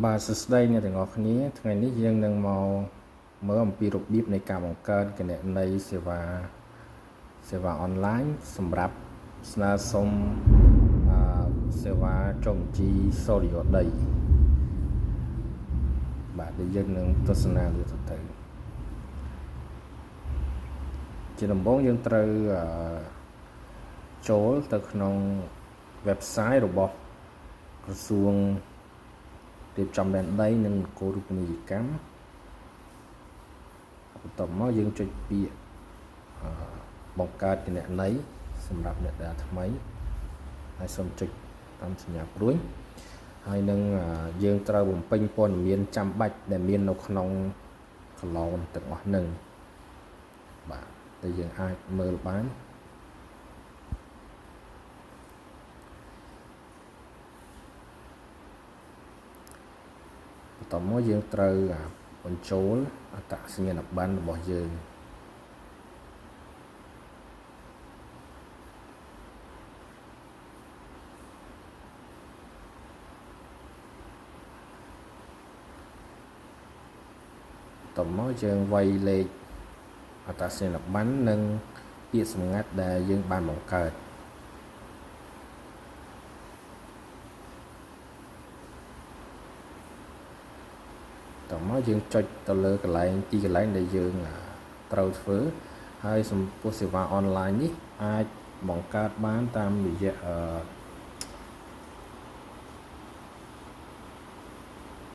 បាទសួស្តីអ្នកទាំងអស់គ្នាថ្ងៃនេះយើងនឹងមកមើលអំពីរបៀបនៃការបង្កើតគណនីសេវាសេវាអនឡាញសម្រាប់ស្នើសុំអឺសេវាចុះបញ្ជីសូរិយោដីបាទដែលយើងនឹងទស្សនាលើទៅជាដំបូងយើងត្រូវអឺចូលទៅក្នុង website របស់ក្រសួងរៀបចំដែនដីនិងនគរូបនីយកម្មបន្ទាប់មកយើងចុចពាក្យបង្កើតគណនីសម្រាប់អ្នកដែលថ្មីហើយសូមចុចតាមសញ្ញាព្រួញហើយនឹងយើងត្រូវបំពេញព័ត៌មានចាំបាច់ដែលមាននៅក្នុងកឡនទាំងអស់នឹងបាទដែលយើងអាចមើលបានបន្ទាប់មកយើងត្រូវបញ្ចូលអត្តសញ្ញាណប័ណ្ណរបស់យើងបន្ទាប់មកយើងវាយលេខអត្តសញ្ញាណប័ណ្ណនិងពាក្យសម្ងាត់ដែលយើងបានបង្កើតតមកយើងចុចទៅលើកន្លែងទីកន្លែងដែលយើងត្រូវធ្វើហើយចំពោះសេវាអនឡាញនេះអាចបង្កើតបានតាមរយៈ